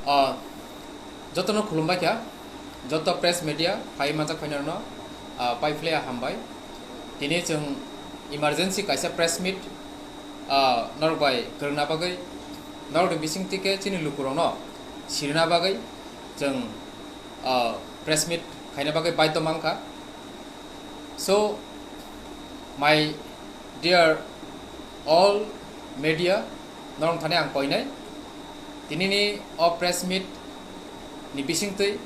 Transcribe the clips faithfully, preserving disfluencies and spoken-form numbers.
Ah, jotono khulumbai kha, joto press media phai manjak phainarno, ah, pai phlaiya hambai. Tini chwng emergency kaisa press meet, ah, norok bai kwrwngna bagwi, norokni bising tike chini lukurokno sirina bagwi chwng, ah, press meet khaina bagwi baidho mankha. So, my dear all media, norok thani ang koinai. Tinini o press meet ni bisingtwi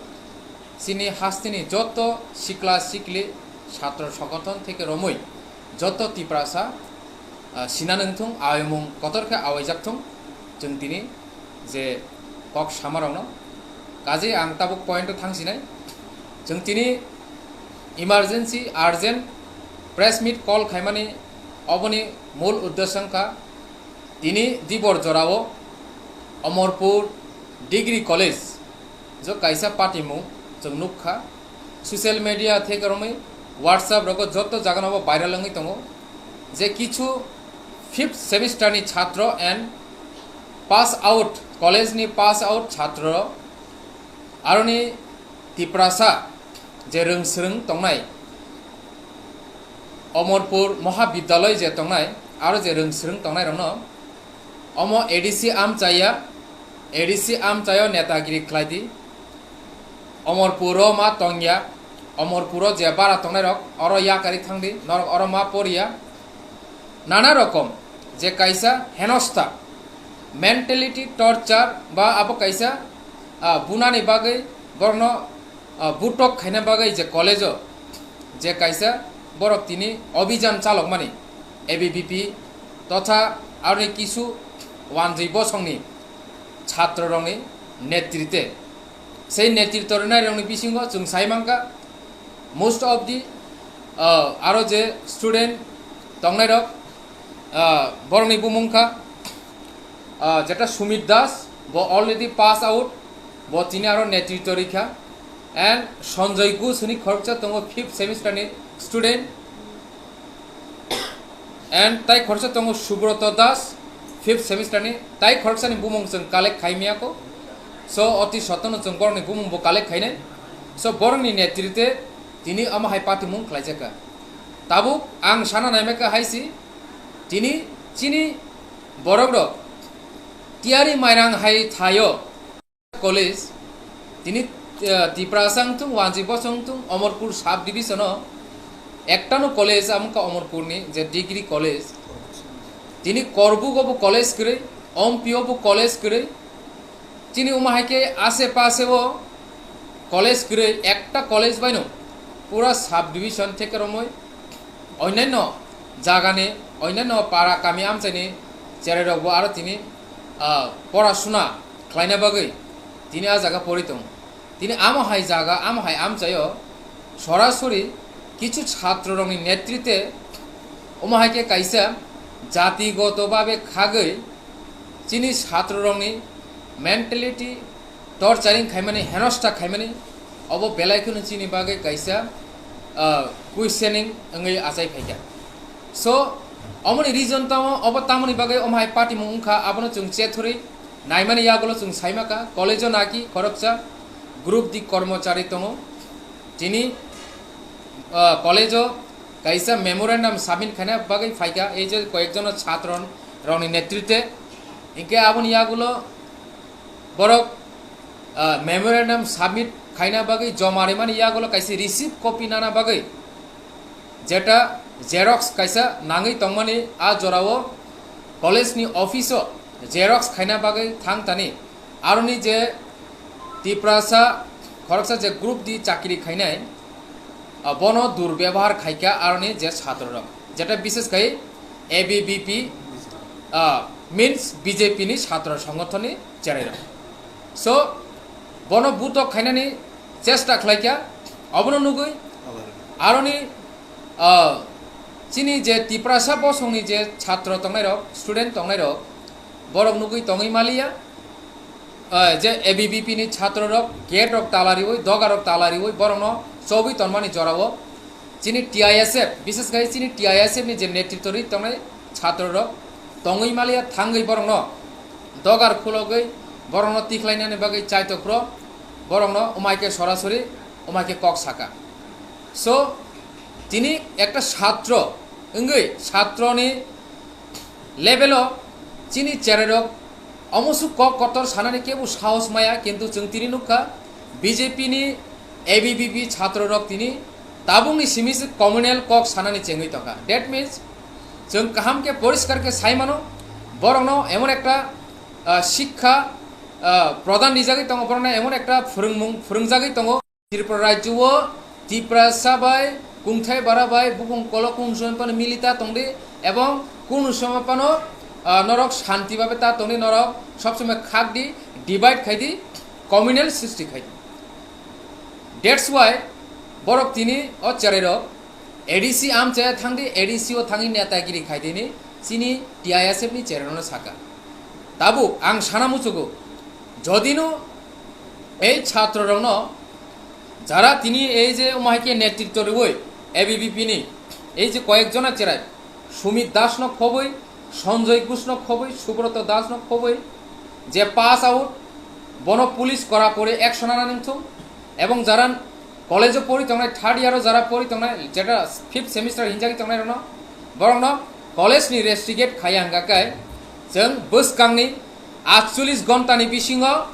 chini hasteni joto sikla sikli chhatro songothon theke romwi joto Tiprasa, ah, sina nangthung, aimung kotor khe awaijak thung, chwng tini je kok samarokno. Kaje ang tabuk point o thangsinai. Chwng tini emergency, urgent press meet call khaimani oboni mul uddesyo wngkha tini dibor jorao Omorpur Degree College jo kaisa patimung chwng nukha. Social media theke romwi WhatsApp rogo joto jagano bo viral wngwi tongo je kichu fifth semester ni chhatro and pass out, college ni pass out chhatro, aroni Tiprasa je rwngsrwng tongnai, Omorpur Mohabidyalay je tongnai, aro je rwngsrwng tongnai rokno omo A D C amchaya, A D C amchayo netagiri khlai di. Omorpuro ma tongya, Omorpuro je bara tongnai rok oro yakari thang di, norok oro ma poriya. Nana rokom je kaisa henosta, mentality torture ba abo kaisa, ah, bunani bagwi borokno, ah, butok khaina bagwi je college o je kaisa borok tini obijan chalokmani A B V P totha aroni kisu wanjwi bosongni chhatro rokni netrite. Sei netrito rwnairokni bisingo chwng sai mankha, most of the, uh, aro je student tongnairok, uh, borokni bumung kha, uh, jeta Sumit Das, bo already pass out, bo tini aro netrito rikha, and Sanjoy Ghosh hwnwi khoroksa tongo, fifth semester ni student, and tai khoroksa tongo Subroto Das, fifth semester ni, tai khoroksani bumung chwng collect khai miyako. So, oti sotono chwng borokni bumung bo collect khainai. So, borokni netrite tini omo hai patimung khlaijakha. Tabuk ang sana naimaka haisi, tini chini borokrok tiyari mairang hai thaio. College, tini, eh, Tiprasa wngthung, Wanjwi Bosong wngthung, Omorpur sub division o ektano college, amo wngkha Omorpurni je degree college. Tini Korbuk obo college kwrwi, Ompi obo college kwrwi. Chini omo hai khe ase pase o college kwrwi, ekta college baino pura sub division theke romwi onyanno jagani, onyanno para kami amchaini cherairokbo aro tini, ah, porasuna khlaina bagwi tini a jaga pori tongo. Tini amo hai jaga, amo hai amchaio sorasori kichu chhatrorokni netrite omo hai khe kaisa jatigoto babe khagwi chini chhatrorokni mentality torturing khaimani, henosta khaimani, obo belai kheno chini bagwi kaisa, ah, questioning wngwi achai phaikha. So, omoni reason tamo, obo tamoni bagwi omo hai patimung wngkha, abono chwng chethurwi naimani yagulo chwng saimaka, college-o naki khoroksa group di kormochari tongo. Tini, ah, college-o kaisa memorandum submit khaina bagwi phaikha, ei je koyekjono chhatro rokni netrite. Hinkhe aboni yagulo borok, ah, memorandum submit khaina bagwi joma rimani yagulo kaisa receipt copy nana bagwi jeta xerox kaisa nangwi tongmani a jorao college ni office o xerox khaina bagwi thang tani. Aroni je Tiprasa khoroksa je group di chakri khainai, ah, bono durbebohar khaikha aroni je chhatro rok, jeta bishes khai A B V P, ah, means B J P ni chhatro songothon ni cherai rok. So, bono butok khainani chesta khlaikha, obono nugwi aroni, ah, chini je Tiprasa bosongni je chhatro tongnai rok, student tongnai rok, borok nugwi tongwi maliya, ah, je A B V P ni chhatro rok gate rok tala riwi, doga rok tala riwi, borokno chobwi tonmani jorao chini T I S F, bishes khai chini T I S F ni je netritwo ri tongnai chhatro rok tongwi maliya, thangwi borokno dogar khulogwi borokno tikhlainani bagwi chaitokphro, borokno umaike sorasori umaike kok saka. So, tini ekta satro wngwi satroni level o chini cherairok omosu kok kotor sanani kebo sahos maya, kintu chwng tini nukha B J P ni A B V P chatrorok tini tabukni simi se communal kok sanani chengwi tongkha. That means, chwng kaham khe poriskar khe sai mano, borokno emon ekta, ah, sikha, ah, prodhan rijagwi tongo, borokno emon ekta phwrwngmung phwrwngjagwi tongo. Tripura rajyo o Tiprasa bai, kungthai bara bai, bukung kolok kung song phano milita tongdi, ebong kunu song phano, ah, norok shanti babe ta tongdi, norok sob somoi khak di, divide khai di, communal srishti khai di. That's why borok tini o cherairok A D C amchaya thangdi, A D C o thangwi netagiri khaidini chini T I S F ni cherairokno saka. Tabuk ang sana muchugo, jodino ei chatrorokno jara tini ei je umahike netritto rwoi A B V P ni ei je koyek jona cherai, Sumit Das no khoboi, Sanjoy Ghosh no khoboi, Subroto Das no khoboi, je pass out, bono police kora kore action ana nangthung, ebong jara college o pori tongnai, third year o jara pori tongnai, jeta fifth semester hinjagwi tongnai rokno, borokno college ni restigate khaya hwnga khe, chwng bwskangni atchollish ghonta ni bisingo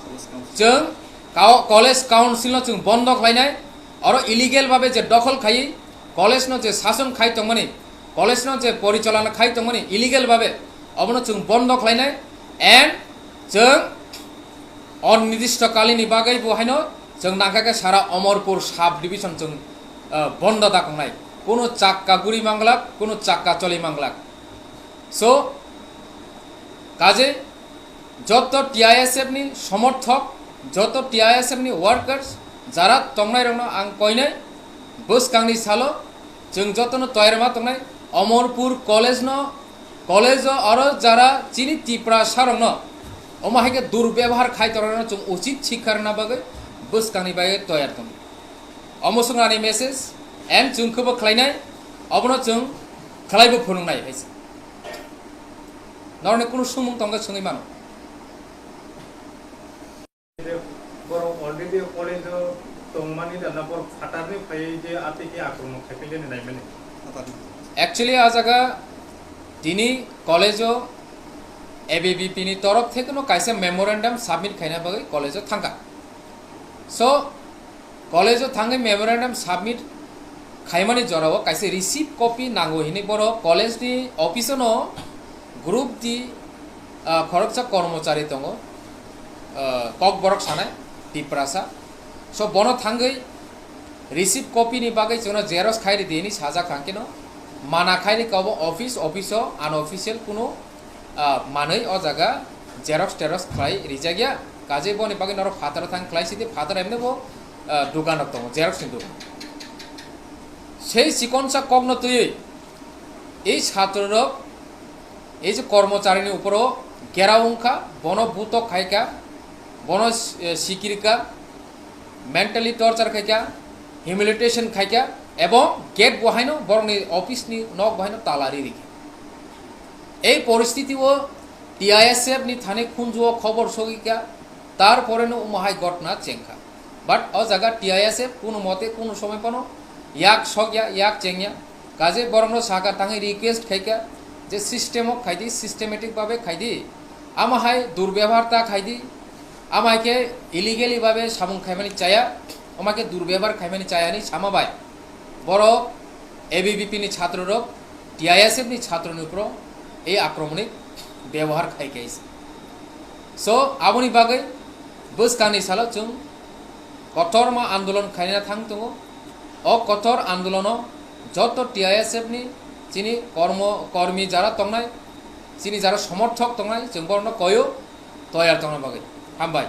chwng kau-, college council no chwng bondo khlainai, oro illegal babe je dokhol khaiwi college no je sason khai tongmani, college no je porichalana khai tongmani illegal babe, obono chwng bondo khlainai, and chwng onnirdishto kalini bagwi bo haino chwng nangkha khe sara Omorpur sub division chwng, ah, bondo da kongnai, kunu chakka guri manglak, kunu chakka choli manglak. So, kaje joto T I S F ni somorthok, joto T I S F ni workers, jara tongnai rokno ang koinai, bwskangni salo chwng jotono toyar ma tongnai, Omorpur college no, college o oro jara chini Tiprasa rokno omo hai khe durbebohar khai tongnai rokno chwng uchit sikha rwna bagwi bwskangni bagwi toyar tong. Omo swng ani message, and chwng khe bo khlainai, obono chwng khlaibo phunuknai hai se. Norokni kunu swngmung tongkhe swngwi mano. Borok already college o tongmani dana borok phatarni phaiwi je atiki akromon khaiphaileni naimani. Actually, a jaga tini college o A B V P ni torop thekeno kaisa memorandum submit khaina bagwi college o thangkha. So, college o thangwi memorandum submit khaimani jorao kaisa receipt copy nango hinwi borok college ni office o no group di, ah, khoroksa kormochari tongo, ah, kokborok sanai Tiprasa. So, bono thangwi receipt copy ni bagwi chwngno xerox khai ridi hinwi sajak, hwnkhe no mana khai rikha obo office, office o unofficial kunu, ah, manwi o jaga xerox terox khlai rijak ya. Kaje boni bagwi norok phataro thang khlai sidi, phataro emne bo, ah, dukan rok tongo, xerox ni dukan. Sei chikonsa kokno twiwi ei satro rok ei je kormochari ni uporo gerao wngkha, bono butok khaikha, bono, eh, sikirkha, mentally torture khaikha, humiliation khaikha, ebong gate bo haino borokni office ni nok bo haino tala ri rikha. Ei poristiti o T I S F ni thani khunju o khobor sogikha, tar pore no omo hai ghotna chengkha. But o jaga T I S F kunu mote kunu somoi phano yak sokya, yak chengya. Kaje borokno saka tangwi request khaikha je system o khaidi, systematic babe khaidi. Ama hai durbebohar ta khaidi, ama hai khe illegally babe samung khaimani chaya, ama khe durbebohar khaimani chaya ni sama bai. Borok A B V P ni chhatro rok, T I S F ni chhatro ni upro ei akromoni bebohar khai khe. So, aboni bagwi bwskangni salo chwng kotorma andolon khaina thang tongo. O kotor andolono joto T I S F ni chini kormo, kormi jara tongnai, chini jara somorthok tongnai, chwng borokno koyo toyar tongna bagwi. Hambai.